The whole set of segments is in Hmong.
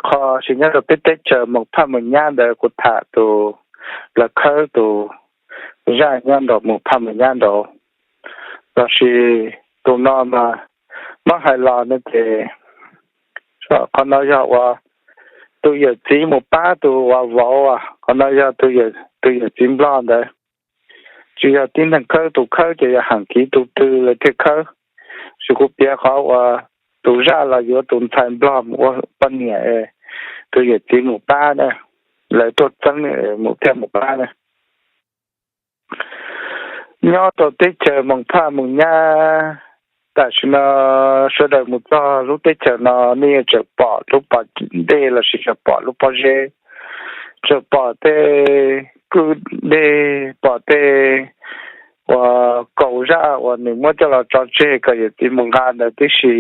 qho sis nyob rau peb teb chaws Moos Phaj Moos Nyab ntawd kuv tham tus, lawv khawb tus zaj nyob nraum Moos Phaj Moos Nyab nraud, lossis tus no mas muab hais los no ces qhov no yog uas tus yawm txiv mus pab tus uas vauv, qhov no yog tus yawm txiv nplog ntawd, tsis yog tib neeg khawb. Tus khawb ces yog heem kiv tus twg lawv thiaj khawb. Sis kuv piav qhov uas tus zaj los yuav tus ntxhais nplog mus ua poj niam, tus yawm txiv mus pab na, lawv tuaj txeeb mus thiaj mus pab na. Nyob rau teb chaws Moos Phaj Moos Nyab, tam sim no sawv daws mus txog lub teb chaws no nej yuav tsum pom lub pob dej lossis tsum pom lub pob zeb, tsum pom tej kwj deg, pom tej uas kaum zaj uas nws muab coj los tso tseg kom yawm txiv mus nqa ntawd tib si.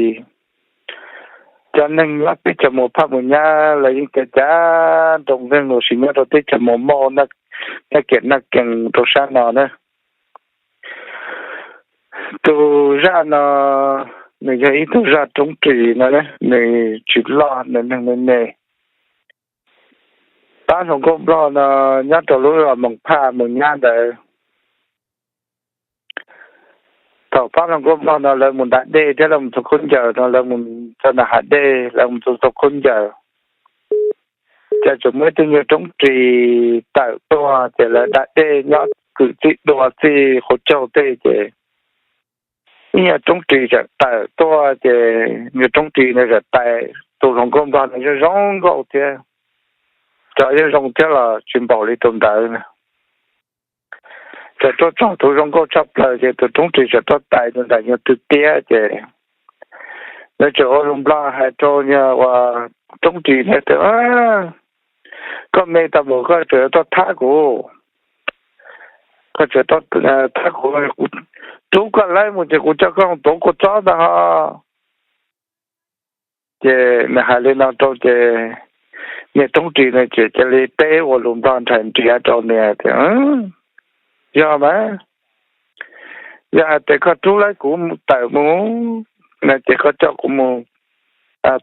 Cov neeg nyob teb chaws Moos Phaj Moos Nyab lawv yeej cav cav nroo nkeeg lossis nyob rau teb chaws Moos Mauj, Naj Kiam, Naj Kees rau sab no na. Tus zaj no nws yog ib tug zaj roob ris no, nws tsis loj, nws neeg me me. Pab hluas nkauj nplog no nyob rau lub zos Moos Phaj Moos Nyab ntawd. Thaum pab hluas nkauj nplog no lawv mus nram dej thiab lawv mus txog khaub ncaws no, lawv mus txog nram hav dej, lawv mus txog txog khaub ncaws, ces tsuas muaj ib tug nyuag roob ris tawm tuaj ces lawv da dej nyob kwv txij dua txij qhov caug tej ces ib nyuag roob ris txawm tawm tuaj ces nyuag roob ris ntawd txawm tais tus hluas nkauj nplog no zoo zoo nkauj thiab, cov yeej zoo thiab los tsis npaum li tus ntawd na. Txawm tuaj txog tus zoo nkauj tshaj plaws ces tus roob ris txawm tuaj tais tus ntawd nyuag twg tiab ces lawv txawm ua lus nplog hais rau nyuag uas roob ris ntawd tias, koj me tau npaum koj tseem tuaj thab kuv, koj tseem tuaj thab kuv, kuv rub koj lawv mus ces kuv coj koj tuav kua txob ntag ho. Ces nws hais li no rau ces niag roob ris no ces cia li teb ua lus nplog nrhais nrhiav rau nws tias, yog mas, yog hais tias koj rub lawv kuv tawm mus no ces koj coj kuv mus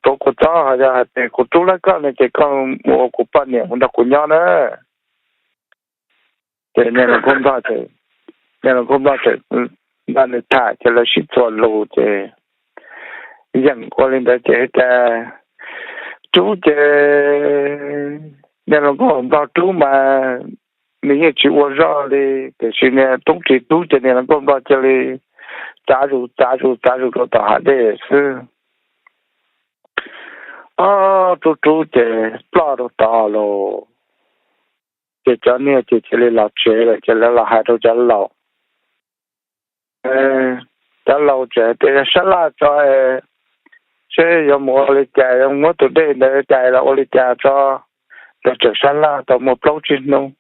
tuav kua txob, ho yog hais tias kuv rub lawv koj no ces koj mus ua kuv poj niam mus nrog kuv nyob na. Ces niag hluas nkauj nplog, niag hluas nkauj nplog txawm nrog nws tham ces lawv sib txuas lus ces yeem ua li ntawd ces cas rub ces niag hluas nkauj nplog rub mas nws yeej tsis ua zog li, tiam sis niag roob ris rub ces niag hluas nkauj nplog cia li txav zus txav zus txav zus rau tom hav dej xwb. Ob rub rub ces ploj rau tod los. Ces cov niag ces cia li los tsev lawm ces lawv los hais rau cov laus. Cov laus tseem tias yog sab laj tso, seb yuav mus ua li cas, yuav muab tus dej ntawd cais los ua li cas tso. Lawv tseem sab laj tau muaj plaub tsib hnub,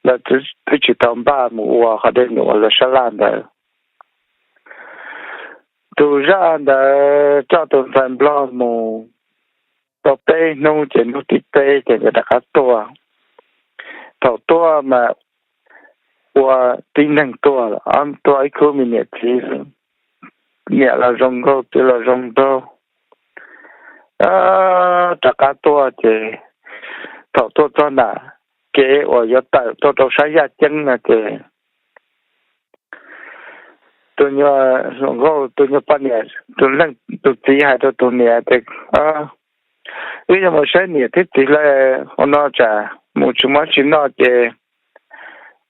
lawv twb tsis tau npaj mus ua qhov dej num uas lawv sab laj ntawd. Tus zaj ntawd coj tus ntxhais nplog mus tau peb hnub ces hnub thib peb ces nkawd rov qab tuaj. Thaum tuaj mas ua tib neeg tuaj, tuaj ib khub me niam txiv, niam los zoo nkauj txiv los zoo nraug. Rov qab tuaj ces thaum tuaj txog nram kev uas yuav tawm tuaj rau sab yaj ceeb no ces tus nyuag hluas nkauj, tus nyuag poj niam, tus leej, tus txiv hais rau tus niam tias, wb yuav mus saib niam thiab txiv lawm, ua no tsam mus tsis muaj tsis noj ces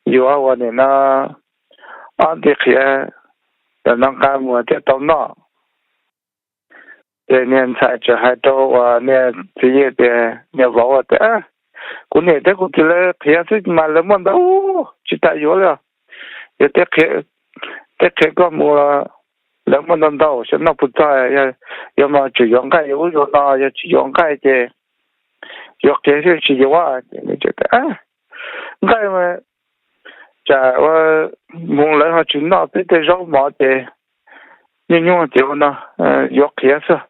yuav ua nim no ob nti qhiav ntawm no nqa mus thiaj tau noj. Ces niag ntxhais txawm hais rau uas niag txiv tias, niag vauv tias, kuv niam thiab kuv txiv lawv qhiav xwb mas lawv muaj ntau, tsis tas yuav li. Yog tej qhiav koj mus, lawv muaj ntau ntau, xyov noj puas txog. Yog mas tseem yuav nqaij yuav ub yuav no, yog tsis yuav nqaij ces yuav qhiav thiaj tsis yuav. Nqaij mas tsam ua mus lawv ho tsis noj peb tej zaub mov ces nyuaj nyuaj ces ua no, yuav qhiav xwb,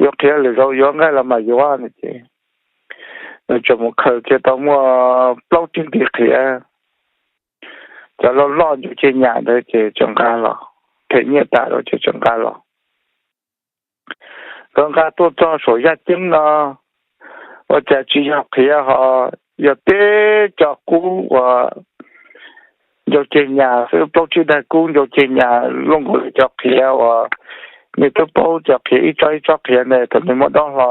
yuav qhiav lwm zaus yuav nqaij los mas yuav no ces nws tseem mus khaws kiag tau muaj plaub tsib nti qhiav, cov loj loj ncu ceg nyam ntawd ces tseem nqa los, them nyiaj tas lawm ces tseem nqa los. Nkawd nqa tuaj txog saum yaj ceeb no, ua cas tsis yog qhiav ho yog tib co qub uas ncau ceg nyas xwb, plaub tsib daim kub ncau ceg nyas luaj nkaus li cov qhiav uas nej twb paub cov qhiav ib tsob ib tsob qhiav ntawd thaum nej muab dob hlo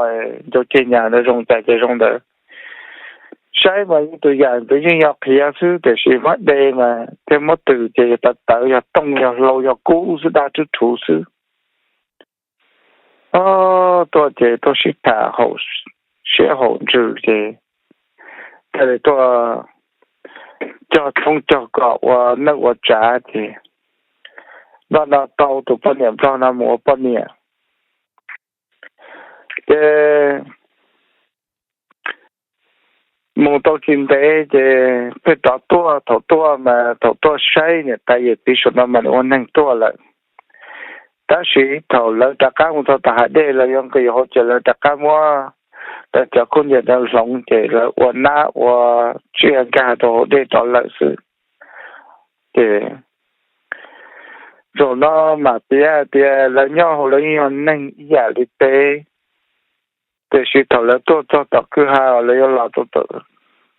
ncau ceg nyas ntawd zoo cas ces zoo ntawd. Saib mas yeej tus yam ntawd yeej yog qhiav xwb tiam sis muab de mas thiaj muab tws ces yog tawv tawv yog tooj yog hlau yog kub xwb dab rub rhuv xwb. Tuaj ces tuaj sib tham haum siab haum ntsws ces thiaj li tuaj cog tshoob cog kos ua neej ua tsav ces nplog no tau tus poj niam nplog no mus ua poj niam. Ces mus tau tsis ntev ces pheej rov tuaj, thaum tuaj mas thaum tuaj saib niam tais yawm txiv saum no mas nws ua neeg tuaj lawm. Tab sis thaum lawv rov qab mus txog tom hav dej los yuav nqis hauv ces lawv rov qab muab lawv cov khaub ncaws ntawd hloov ces lawv ua nab ua tsiaj nkag rau hauv dej rov lawm xwb. Ces zaum no mam piav tias lawv nyob hauv lawv yeej yog neeg ib yam li peb, tiam sis thaum lawv tuaj txog tom kwj ha lawv yuav los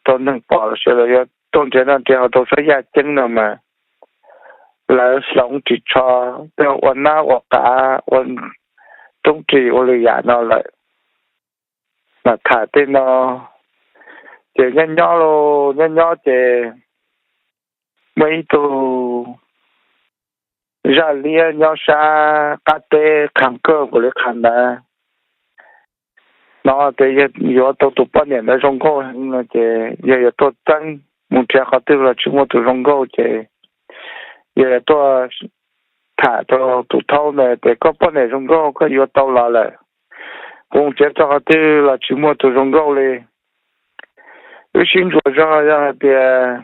rau neeg pom los sis lawv yuav tuaj nrhiav noj nrhiav haus rau sab yaj ceeb no mas lawv hloov ris tsho, tej ua nab ua qav ua roob ris ua lwm yam no lawm. Mas tham tej no ces nyob nyob los nyob nyob ces muaj ib tug zaj liab nyob sab qab teb qha nkauj nkaus li qha ntawd no ces yog yuav tau tus poj niam ntawd zoo nkauj heev no ces yog yuav tuaj txeeb mus nrhiav qhov twg los tsis muaj tus zoo nkauj ces yog yuav tuaj tham rau tus thaub ntawd tias koj poj niam zoo nkauj koj yuav tau los lawm, kuv mus nrhiav txog qhov twg los tsis muaj tus zoo nkauj li. Wb sib ntsuas zog yog hais tias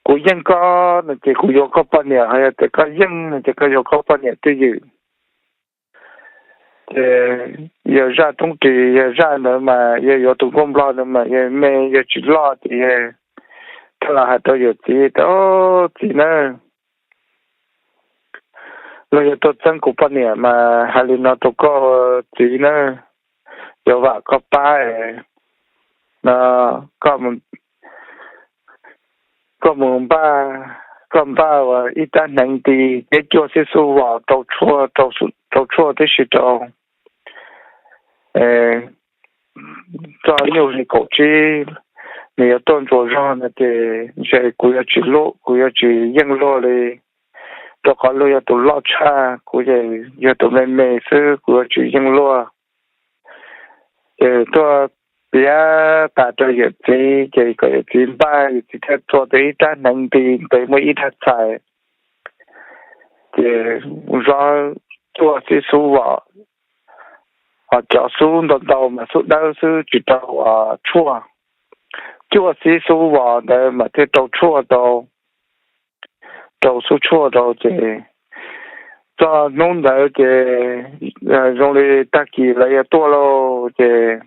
kuv yeej koj no ces kuv yuav koj poj niam, ho yog tias koj yeej no ces koj yuav koj poj niam twj ywm. Ces yog zaj roob ris yog zaj ntawd mas yog yuav tus nkauj nplog ntawd mas yog me yog tsis loj ces yog thiaj los hais rau yawm txiv tias, txiv na, luag yuav tuaj txeeb kuv poj niam mas hais li no rau koj txiv na, yuav vam koj pab no, koj mus npaj, koj npaj ua ib rab hneev nti thiab cuaj xib xub vos rau tshuaj tib si rau txog nyuj hli kaum tsib, nws yuav tuaj ntsuas zog no ces ntshe kuv yuav tsis luj, kuv yuav tsis yeej luag li, rau qhov luag yog tus loj tshaj, kuv yog tus me me xwb, kuv yuav tsis yeej luag. Ces tuaj piav tas rau yawm txiv ces kom yawm txiv npaj, yawm txiv thiaj txhua tau ib rab hneev nti ntawd muaj ib rab txhais, ces zov cuaj xib xub vos, ho cov xub ntau ntau mas xub dawb xwb tsis rau tshuaj, cuaj xib xub vos ntawd mas thiaj rau tshuaj rau, rau xub tshuaj rau ces txog hnub ntawd ces zoo li tag kis lawv yuav tuaj lauj ces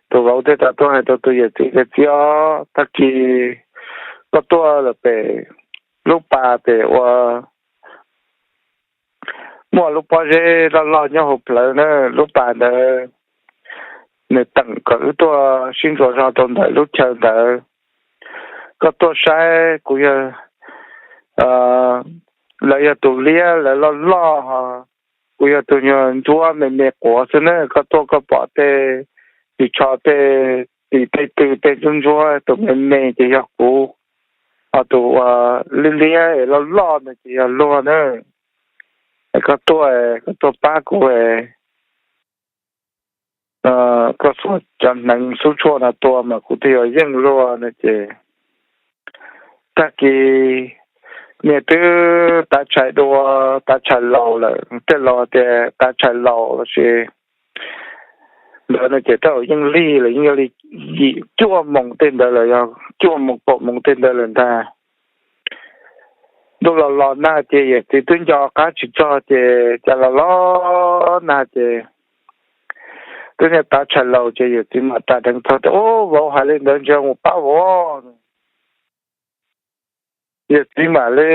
tus vauv thiaj tau tuaj hais rau tus yawm txiv tias, txiv os, tag kis koj tuaj lawm pem lub pas pem ua muaj lub pob zeb loj loj nyob hauv plawv na, lub pas ntawd nws teem kom wb tuaj sib ntsuas zog rau ntawm lub chaw ntawd. Koj tuaj saib, kuv yog, lawv yog tus liab lawv loj loj, kuv yog tus nyuag ntsuab me me quav xwb na. Koj tuaj koj pom tej ris tsho tej tim tej tw tej ntsuab ntsuab, tus me me ces yog kuv, ho tus uas liab liab loj loj no ces yog luag na. Koj tuaj, koj tuaj pab kuv, koj xuas cov hneev xub tshuaj no tua mas kuv thiaj yuav yeej luag no ces tag kis niag twb tav tshais dua, tav tshais laus lawm, tej laus tias tav tshais laus los sis ntawd no ces tej zaum yeej lig lawm, yeej yog li yim cuaj moos tej ntawd lawm, yog cuaj moos kaum moos tej ntawd lawm ntag. Ntuj los los nag ces yawm txiv twb nco qab tsis txog ces cas los los nag ces twb niag tav tshais laus ces yawm txiv mam ras dheev txog tias, ub, vauv hais li ntawd ntshe mus pab vauv. Yawm txiv mam li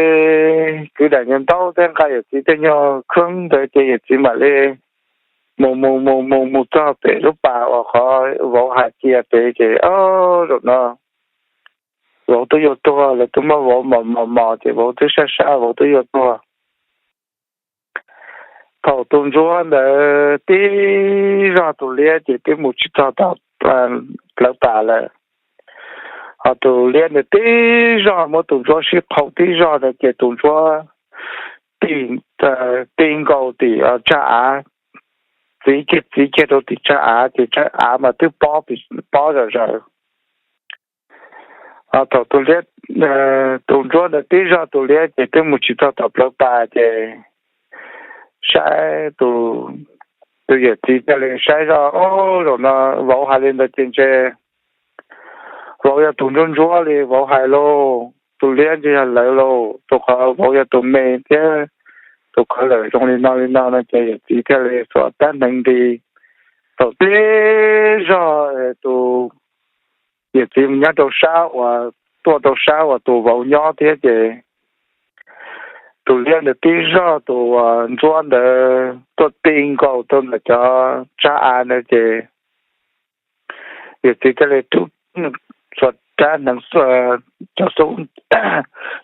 kwv daim nyuag ntaub thiab nqa yawm txiv tej nyuag khab ntawd ces yawm txiv mam li mus mus mus mus mus txog pem lub pas uas qhov vauv hais cia pem ces, o, zaum no vauv twb yuav tuag, lawv twb muab vauv mos mos mos ces vauv twb sab sab, vauv twb yuav tuag. Thaum tus ntsuab ntawd tib zog tus liab ces twb mus tsis txog tom plawv pas lawm. Ho tus liab ntawd tib zog muab tus ntsuab sib qhau tib zog ntawd ces tus ntsuab ti nkaus tim tsag av, txiv kiag txiv kiag rau tim tsag av ces tsag av mas twb pob zom zaws. Thaum tus liab, tus ntsuab ntawd tib zog tus liab ces twb mus tsis txog tom plawv pas ces saib, tus yawm txiv thiaj li saib zoj, o, zaum no vauv hais li ntawd ces ntshe vauv yog tus ntsuab ntsuab li vauv hais lauj, tus liab ntshe yog lawv lauj, rau qhov vauv yog tus me thiab tus qhawv lawm zoo li no li no no ces yawm txiv thiaj li xuas rab hneev nti. Thaum tib zog tus yawm txiv mus nyob rau sab uas, tuaj rau sab uas tus vauv nyob thiab ces tus liab ntawd tib zog tus ntsuab ntawd tuaj ti nkaus rau ntawm cov tsab av ntawd ces yawm txiv thiaj li rub, xuas rab hneev,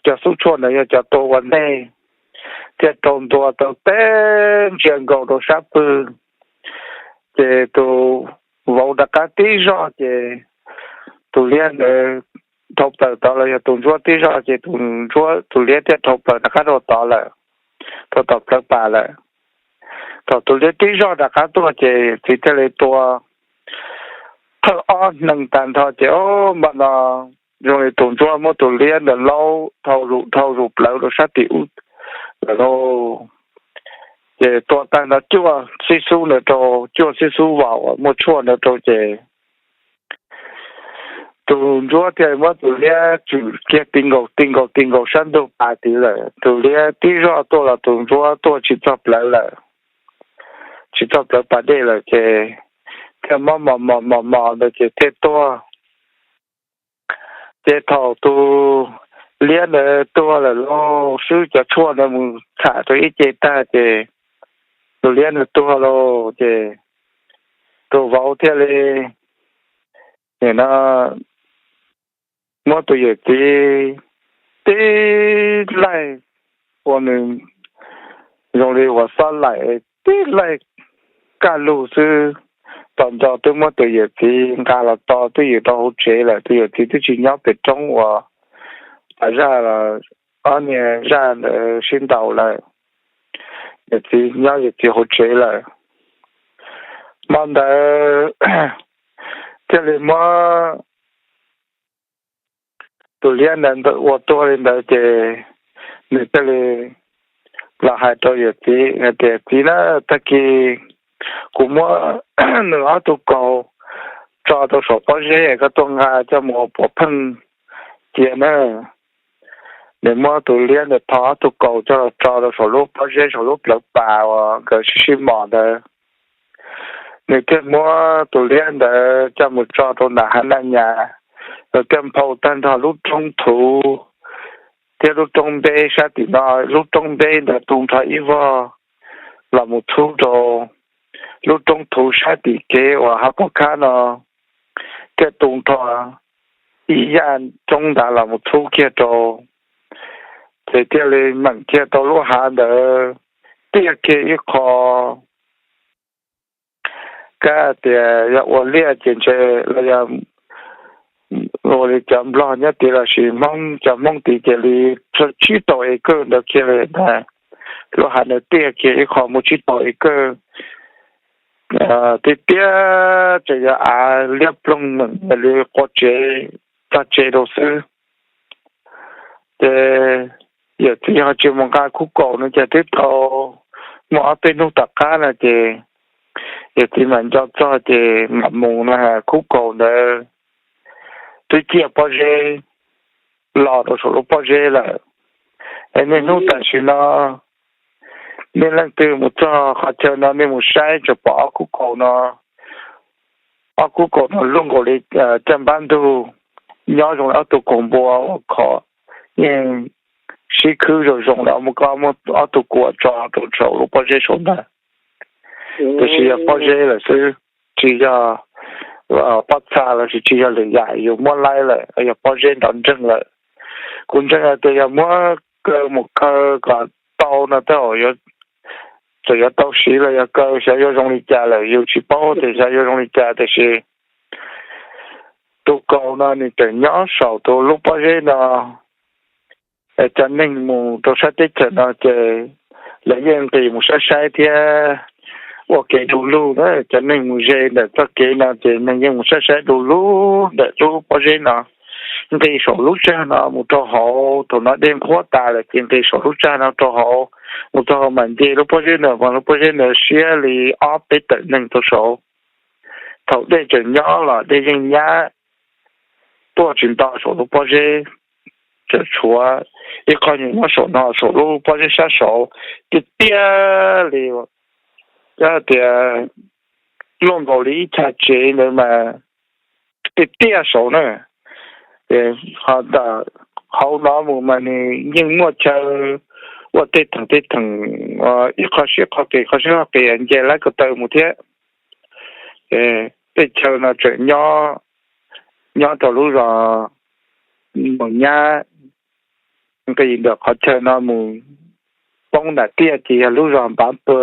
cov xub tshuaj ntawd yog cov tua ua ntej, thiaj rau ntua rau teb ntsia nkaus rau sab pwg. Ces tus vauv rov qab tib zog ces tus liab ntawd dhau plaws tod los yog tus ntsuab tib zog ces tus ntsuab, tus liab thiaj dhau plaws rov qab rau tod lawm, rau tom plawv pas lawm. Thaum tus liab tib zog rov qab tuaj ces txiv thiaj li tua thawj ob hneev tag nrho ces, o, npaj no zoo li tus ntsuab muab tus liab ntawd laub dhau zus dhau zus plawv rau sab tim ub lawm lauj. Ces tua tag nrho cuaj xib xub ntawd rau, cuaj xib xub vos uas muaj tshuaj ntawd rau ces tus ntsuab thiaj muab tus liab tswm kiag ti nkaus ti nkaus ti nkaus sab ntug pas tid lawm. Tus liab tib zoj tuaj los tus ntsuab tuaj tsis txog plawv lawm, tsis txog plawv pas dej lawm ces thiaj muab mos mos mos mos ntawd ces thiaj tuag. Ces thaum tus liab ntawd tuag lawm lauj, swb cov tshuaj ntawd mus txham rau ib ce tag ces tus liab ntawd tuag lauj ces tus vauv thiaj li, nim no muab tus yawm txiv tib laig, ua nws zoo li uas xob laim, tib laig kaj lug xwb, txawm nco twb muab tus yawm txiv nqa los tso twj ywm rau hauv tsev lawm. Tus yawm txiv twb tsis nyob pem roob uas tas zaj los ob niag zaj ntawd sib ntaus lawm, yawm txiv nyob yawm txiv hauv tsev lawm. Hmo ntawd thiaj li muab tus liab ntawd ua tuag li ntawd ces nws thiaj li los hais rau yawm txiv hais tias, Txiv na, tag kis kuv muab nws ob tug kaus tso rau saum pob zeb, koj tuaj nqa coj mus ua puav pheej cia na. Nws muab tus liab ntawd tho ob tug kaus coj los tso rau saum lub pob zeb saum lub plawv pas uas nkawd sib sib mos ntawd. Nws thiaj muab tus liab ntawd coj mus tso rau nram hav naj nyas, nws thiaj nphau tag nrho lub roob thuv thiab lub roob npeb sab tim no, lub roob npeb ntawd tu nrho ib vog los mus txhub rau lub roob thuv sab tim kev uas hav pov khab no, thiaj tu nrho ib yaj roob ntawd los mus txhub kiag rau, ces thiaj li meem kiag tau lub hav ntawd tiaj kiag ib qho. Kab tias yog ua liaj ces ntshe los yog ua li cov nplog nyob tid lossis Hmoob, cov Hmoob tid ces li tsib tau acre ntawd kiag li ntag. Lub hav ntawd tiaj kiag ib qho muaj tsib tau acre. Tiag tiag tseem yog av liab ploog meem li qua tsev, txog tsev rau xwb. Ces yawm txiv ho tsis mus nqa khub kaus no ces twb tau muaj ob peb hnub tom qab no ces yawm txiv mam nco txog ces mam mus no, khub kaus ntawd twb ciaj pob zeb los rau saum lub pob zeb lawm. Es niaj hnub tam sim no nej leej twg mus txog qhov chaw no nej mus saib tsuas pom ob khub kaus no, ob khub kaus no luaj nkaus li caj npab ntug, nyob zoo li ob tug kaus npua uas khov yeej sib khwb zoo zoo li mus koj muab ob tug kua tso rau saum lub pob zeb saum ntawd. Tiam sis yog pob zeb lawm xwb, tsis yog pob txha los sis tsis yog lwm yam yus muab laib lawm, yog pob zeb nrov nreeg lawm. Kuv ntseeg tias yog muab kaw mus kaw kom tau no tej zaum txawm yuav tau siv los yog kaw xyov yuav zoo li cas lawm, yus tsis paub tias xyov yuav zoo li cas, tiam sis tus kaus no nws tseem nyob saum tus lub pob zeb no. Cov neeg mus rau sab teb chaws no ces lawv yeej nqis mus saib saib thiab ua kev du lug. Cov neeg mus ze ntawm txoj kev no ces neeg yeej mus saib saib du lug ntawm lub pob zeb no, nqis saum lub tsag no mus rau hauv, thaum no dej nqhuab tas lawm ces nqis saum lub tsag no rau hauv, mus rau hauv mas nce lub pob zeb ntawd, mas lub pob zeb ntawd siab li ob peb tawm neeg rau saud. Thaum dej tseem nyob los dej yeej nyab tuaj tsis nto saum lub pob zeb, tseem tshuav ib qho nyob saum no, saum lub pob zeb sab saud tiag tiag li. Yog tias luaj nkaus li ib chav tsev ntawd mas tiag tiag saud na. Ho ntawm hauv no mus mas nws yeej muaj chaw ua tej theem tej theem, ib qho siab qho qis, qho siab qho qis nce lawv ko taw mus thiab. Tej chaw no tseem nyob, nyob rau lub zos Mws Nyab, nqis ntawm qhov chaw no mus poob nram tiaj ces yog lub zos Npav Pw.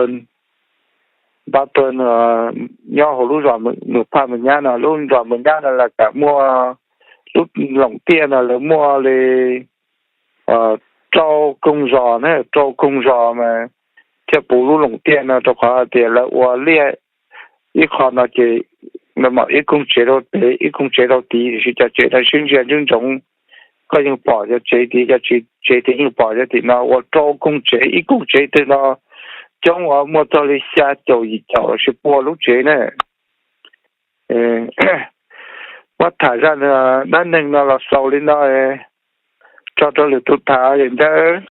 Npav Pw nyob hauv lub zos Mws Phaj Mws Nyab no. Lub zos Mws Nyab no lawv kam muaj, lub loos tiaj no lawv muaj li rau koog zos na, rau koog zos mas thiaj puv lub loos tiaj no, rau qhov tias lawv ua liaj ib qho no ces mam ib koog tsev rau pem, ib koog tsev rau tid, tiam sis cov tsev no sib ntsia ntsoov ntsoov, koj yeej pom cov tsev tid, cov tsev tid yeej pom cov tim no, ua rau koog tsev, ib koog tsev twg no coob, muaj txog li xya caum yim caum los sis pua lub tsev na. Muab tham zaj dab neeg no los xaus li no, tso rau lwm tus tham yawm ntawd.